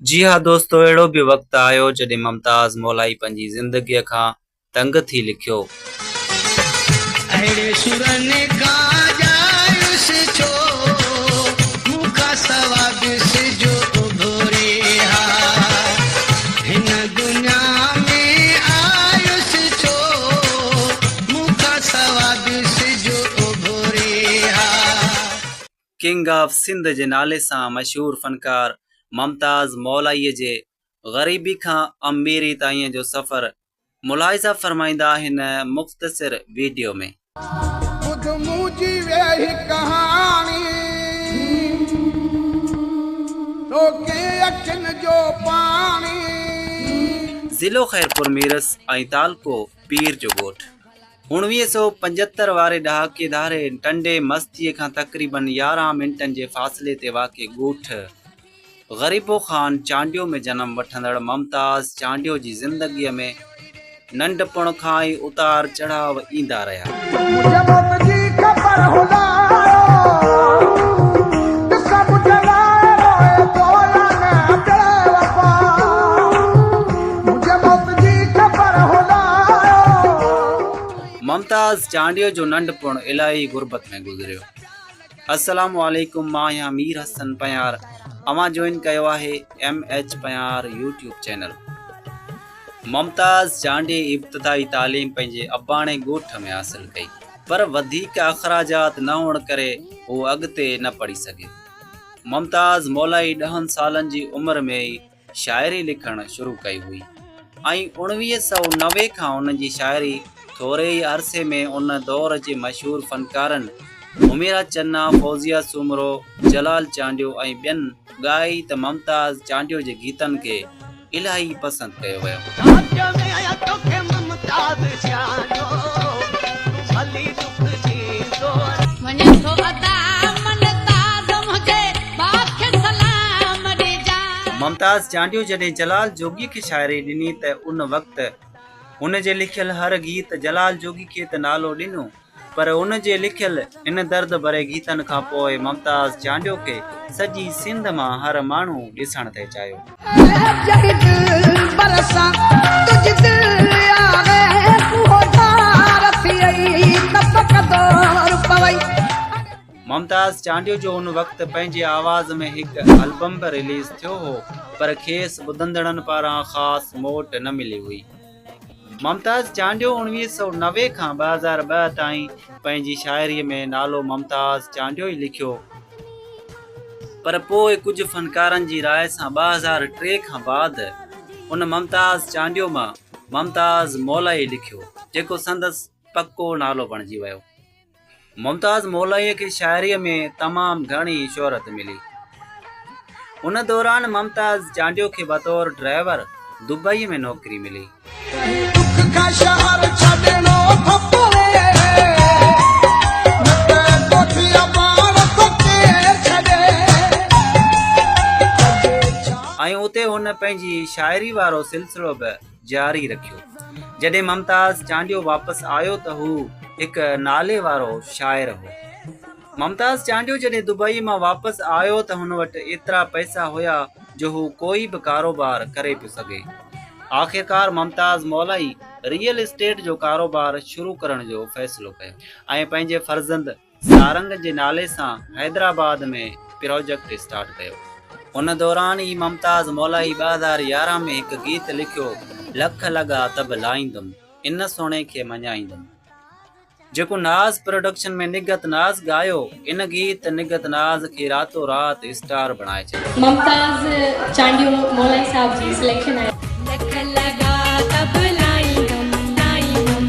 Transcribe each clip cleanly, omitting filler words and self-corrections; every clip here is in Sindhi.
جي ها دوستو اهڙو به وقت آيو جڏهن ممتاز مولائي پنهنجي زندگيء کان تنگ ٿي لکيو. اهڙي سرن کان ڄايس ڇو، مون کان سوا به سج اڀري ها، هن دنيا ۾ آيس ڇو، مون کان سوا به سج اڀري ها. ڪنگ آف سنڌ جي نالي سان مشهور فنڪار ممتاز مولائيء جي غريبي کان اميري تائين جو سفر ملاحظه فرمائيندا هن مختصر ويڊيو ۾. ٻڌ منهنجي ويهي ڪهاڻي، توکي اکين جو پاڻي. ضلعو خيرپور ميرس ۽ تعلقو پير جو ڳوٺ. 1975 واري ڏهاڪي ڌاري ٽنڊي مستيء کان تقريبن 11 منٽن جي فاصلي تي واقع ڳوٺ غريبو خان چانڊيو ۾ جنم وٺندڙ ممتاز چانڊيو جي زندگيء ۾ ننڍپڻ کان ئي اتار چڙهاء ايندا رهيا. منهنجي موت جي خبر هلايو، ڏسان منهنجي لاء روئي ٿو يا نه بيوفا. منهنجي موت جي خبر هلايو. ممتاز چانڊيو جو ننڍپڻ الاهي غربت ۾ گذريو. السلام عليڪم مان آهيان مير حسن پنهيار اوهان جوائن ڪيو آهي M H Panhiyar YouTube channel. Mumtaz Chandio ابتدائي تعليم پنهنجي اباڻي ڳوٺ ۾ حاصل ڪئي پر وڌيڪ اخراجات نه هئڻ ڪري هو اڳتي نه پڙهي سگهيو. ممتاز مولائي ڏهن سالن جي عمر ۾ ئي شاعري لکڻ شروع ڪئي هئي ۽ 1990 کان ان جي شاعري ٿوري ئي عرصي ۾ ان دور جي مشهور فنڪارن حميرا چنا، فوزيه سومرو، جلال چانڊيو ۽ ٻين ڳائي ته ممتاز چانڊيو جي گيتن کي الاهي پسند ڪيو ويو. ممتاز چانڊيو جڏهن جلال جوڳي کي شاعري ڏني ته ان وقت هن جي لکيل هر گيت جلال جوڳي کي ته نالو ڏنو پر ان جي لکيل هن درد ڀري گيتن کان پوء ممتاز چانڊيو کي سڄي سنڌ مان هر ماڻهو ڏسڻ ٿي چاهيو. ممتاز چانڊيو جو ان وقت پنهنجي آواز ۾ هڪ البم به رليز ٿيو هو پر کيس ٻڌندڙن پاران خاص موٽ نه ملي هئي. ممتاز چانڊيو 1990 کان 2002 تائين پنهنجي شاعريء ۾ نالو ممتاز چانڊيو ئي لکيو، پر پوء ڪجهه فنڪارن جي راء سان 2003 کان بعد ان ممتاز چانڊيو مان ممتاز مولائي لکيو، جيڪو سندس پڪو نالو بڻجي ويو. ممتاز مولائيء کي شاعريء ۾ تمام گهڻي شهرت ملي. ان دوران ممتاز چانڊيو کي بطور ڊرائيور دبئيء ۾ نوڪري ملي. ڪنهن دک کان شهر ڇڏڻو ٿو پوي، نه ته ڳوٺ اباڻ ٿو ڪير ڇڏي. ڪجي ڇا؟ ۽ اتي هن پنهنجي شاعري وارو سلسلو به جاري رکيو. جڏهن ممتاز چانڊيو واپس آيو ته هو هڪ نالي وارو شاعر هو. ممتاز چانڊيو جڏهن دبئي مان واپس آيو ته هن وٽ ايترا پئسا هيا جو هو ڪوئي به ڪاروبار ڪري پيو سگهي. آخرڪار ممتاز مولائي ريئل اسٽيٽ جو ڪاروبار شروع ڪرڻ جو فيصلو ڪيو ۽ پنهنجي فرزند سارنگ جي نالي سان حيدرآباد ۾ پراجيڪٽ اسٽارٽ ڪيو. ان دوران ئي ممتاز مولائي 2011 ۾ هڪ گيت لکيو لک لڳا ته به لائيندم، ان سهڻي کي مڃائيندم. جيڪو ناز پروڊڪشن ۾ نگهت ناز ڳايو، ان گيت نگهت ناز کي راتو رات اسٽار بڻائي ڇڏيو. ممتاز چانڊيو مولائي صاحب جي سليڪشن آهي. لک لڳا ته به لائيندم لائيندم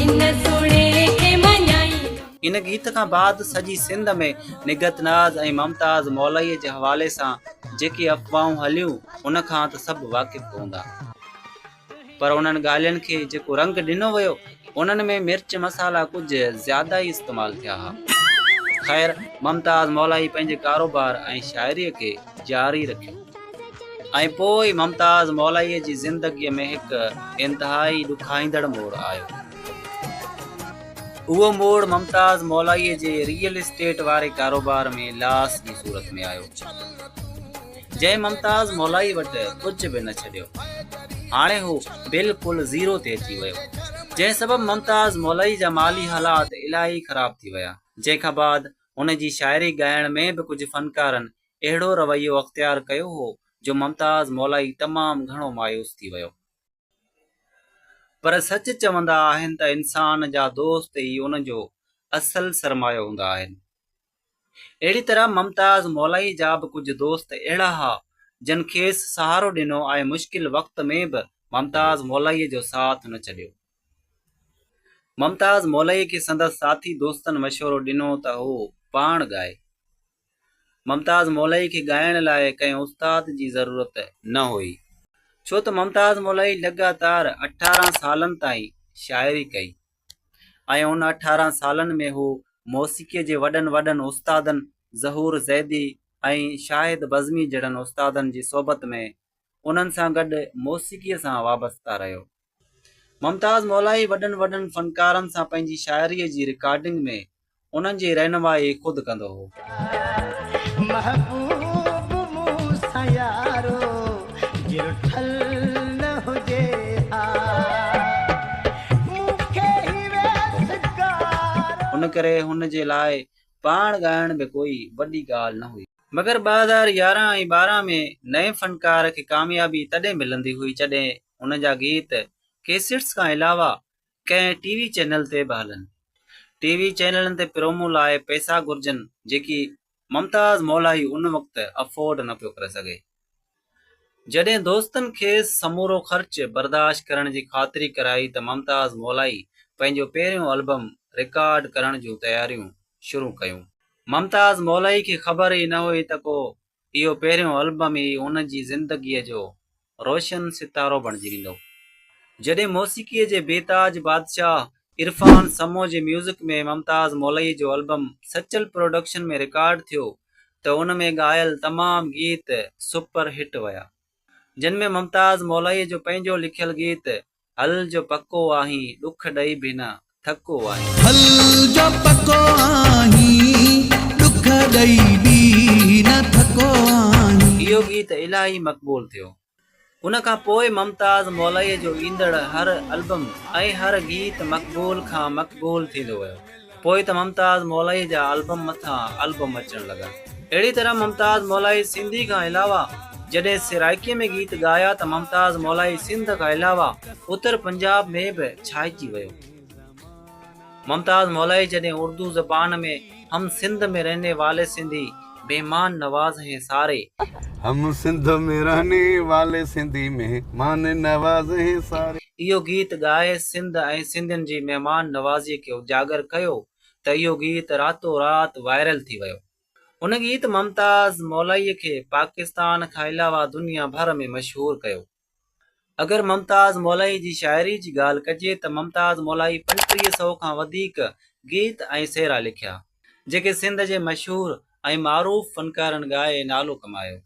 ان سهڻي کي مڃائيندم. ان گيت کان بعد سڄي سنڌ ۾ نگهت ناز ۽ ممتاز مولائيء جي حوالي سان جيڪي افواهون هليون ان کان ته سڀ واقف هوندا. پر انهن ڳالهين کي جيڪو رنگ ڏنو ويو انهن ۾ مرچ مصالحا ڪجهه زياده ئي استعمال ٿيا ها. خير ممتاز مولائي پنهنجي ڪاروبار ۽ شاعريء کي جاري رکيو ۽ پوء ممتاز مولائيء جي زندگيء ۾ هڪ انتهائي ڏکائيندڙ موڙ آيو. اهو موڙ ممتاز مولائيء جي ريئل اسٽيٽ واري ڪاروبار ۾ لاس جي صورت ۾ آيو. جنهن ممتاز مولائي وٽ ڪجهه به نه ڇڏيو. هاڻي هو بلڪل زيرو تي اچي ويو. جنهن سبب ممتاز مولائي جا مالي حالات الاهي خراب ٿي ويا. جنهن کان بعد هن جي شاعري ڳائڻ ۾ به ڪجهه فنڪارن اهڙو رويو اختيار ڪيو هو جو ممتاز مولائي تمام گهڻو مايوس ٿي ويو. پر سچ چوندا آهن ته انسان جا دوست ئي ان جو اصل سرمايو هوندا آهن. اهڙي طرح ممتاز مولائي جا به ڪجهه دوست اهڙا ها جن کيس سهارو ڏنو ۽ مشڪل وقت ۾ به ممتاز مولائي جو ساٿ نه ڇڏيو. ممتاز مولائي کي سندس ساٿي دوستن مشورو ڏنو ته هو پاڻ ڳائي. ممتاز مولائي کي ڳائڻ لاء ڪنهن استاد جي ضرورت نه هئي، ڇو ته ممتاز مولائي لڳاتار 18 سالن تائين شاعري ڪئي ۽ ان 18 سالن ۾ هو موسيقيء جي وڏن وڏن استادن ظهور زيدي ۽ شاهد بزمي جهڙن استادن جي صحبت ۾ انهن سان گڏ موسيقيء سان وابسته رهيو. ممتاز مولائي وڏن وڏن فنڪارن سان پنهنجي شاعريء جي رڪارڊنگ ۾ انهن جي رهنمائي خود ڪندو هو. محبوب مون سان يارو جي رٺل نه هجي ها مون کي هي ويس ڪارو. ان ڪري هن جي لاء پاڻ ڳائڻ به ڪوئي وڏي ڳالهه نه هئي. مگر 2011 ۽ 12 ۾ نئين فنڪار کي ڪاميابي تڏهن ملندي هئي جڏهن هن جا گيت ڪيسٽس کان علاوه ڪنهن ٽي وي چينل تي به هلن. ٽي وي چينلن تي پرومو لاء پئسا گهرجن جيڪي ممتاز مولائي ان وقت افورڊ نه پيو ڪري سگهي. جڏهن دوستن کيس سمورو خرچ برداشت ڪرڻ جي خاطري ڪرائي ته ممتاز مولائي پنهنجو پهريون البم رڪارڊ ڪرڻ جون تياريون شروع ڪيون. ممتاز مولائي کي خبر ئي نه هئي ته ڪو اهو پهريون البم ئي هن جي زندگيء جو روشن ستارو بڻجي ويندو. جڏهن موسيقيء جي بي تاج بادشاهه عرفان سمو جي ميوزڪ ۾ ممتاز مولائيء جو البم سچل پروڊڪشن ۾ رڪارڊ ٿيو ته ان ۾ ڳايل تمام گيت سپر هٽ ويا. جن ۾ ممتاز مولائيء جو پنهنجو لکيل گيت هل جو پڪو آهين، ڏک ڏئي به نه ٿڪو آهين. هل جو پڪو آهين، ڏک ڏئي به نه ٿڪو آهين. اهو گيت الاهي مقبول ٿيو. ان کان پوء ممتاز مولائيء جو ايندڙ هر البم ۽ هر گيت مقبول کان مقبول ٿيندو ويو. پوء ته ممتاز مولائيء جا البم مٿان البم اچڻ لڳا. اهڙي طرح ممتاز مولائي سنڌي کان علاوه جڏهن سرائيڪيء ۾ گيت ڳايا ته ممتاز مولائي سنڌ کان علاوه اتر پنجاب ۾ به ڇائجي ويو. ممتاز مولائي جڏهن اردو زبان ۾ هم سنڌ ۾ رهني والي سنڌي مهمان نواز هين ساري. هم سنڌ ۾ رهني والي سنڌي مهمان نواز هين ساري. اهو گيت ڳائي سنڌ ۽ سنڌين جي مهمان نوازيء کي اجاگر ڪيو ته اهو گيت راتو رات وائرل ٿي ويو. ان گيت ممتاز مولائيء کي پاڪستان کان علاوه دنيا ڀر ۾ مشهور ڪيو. اگر ممتاز مولائي جي شاعري جي ڳالهه ڪجي ته ممتاز مولائي 35 سئو کان وڌيڪ گيت ۽ سهرا لکيا، جيڪي سنڌ جي مشهور ۽ معروف فنڪارن ڳائي نالو ڪمايو،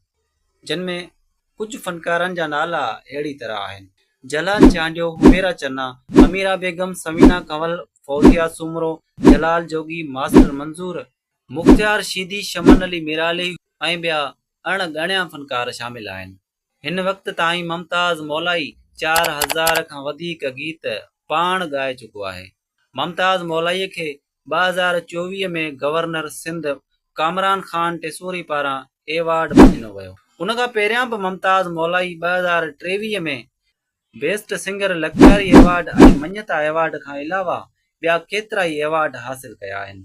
جن ۾ ڪجهه فنڪارن جا نالا اهڙي طرح آهن، جلال چانڊيو، حميرا چنا، اميرا بيگم، ثمينه ڪنول، فوزيه سومرو، جلال جوڳي، ماسٽر منظور، مختيار شيدي، شمن علي ميرالي ۽ ٻيا اڻ ڳڻيا فنڪار شامل آهن. هن وقت تائين ممتاز مولائي 4000 کان وڌيڪ گيت پاڻ ڳائي چڪو آهي. ممتاز مولائي کي 2024 ۾ گورنر سنڌ ڪامران خان ٽيسوري پاران ايوارڊ به ڏنو ويو. ان کان پهريان به ممتاز مولائي 2023 ۾ بيسٽ سنگر لڪياري ايوارڊ ۽ مڃتا ايوارڊ کان علاوه ٻيا ڪيترائي ايوارڊ حاصل ڪيا آهن.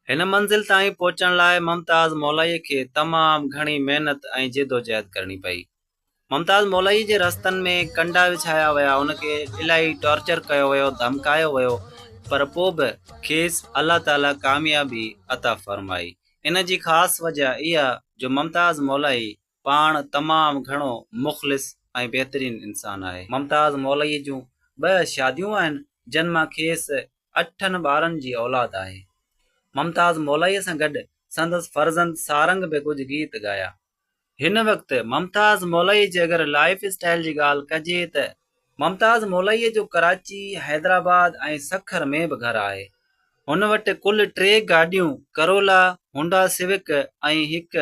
هن منزل تائين پهچڻ لاء ممتاز مولائي کي تمام گهڻي محنت ۽ جدوجهد ڪرڻي پئي. ممتاز مولائي جي رستن ۾ ڪنڊا وڇايا ويا، ان کي الاهي ٽارچر ڪيو ويو، ڌمڪايو ويو پر پوء به کيس الله تعاليٰ ڪاميابي عطا فرمائي. ان جي خاص وجه اها جو ممتاز مولائي پاڻ تمام گهڻو مخلص ۽ بهترين انسان آهي. ممتاز مولائي جون ٻه شاديون آهن، جن مان کيس اٺن ٻارن جي اولاد آهي. ممتاز مولائي سان گڏ سندس فرزند سارنگ به ڪجهه گيت ڳايا. هن وقت ممتاز مولائي جي اگر لائيف اسٽائيل جي ڳالهه ڪجي ته ممتاز مولائي جو ڪراچي، حيدرآباد ۽ سکر ۾ به گهر آهي. هن وٽ ڪل ٽي گاڏيون ڪرولا، هونڊا سوڪ ۽ هڪ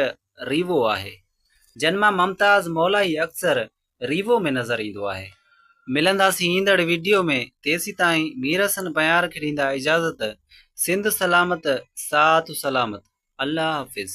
ريوو آهي. جن مان ممتاز مولائي اڪثر ريوو ۾ نظر ايندو آهي. ملنداسين ايندڙ وڊيو ۾ تيسيتائين مير حسن بيار کي ڏيندا اجازت سنڌ سلامت ساٿ سلامت الله حافظ.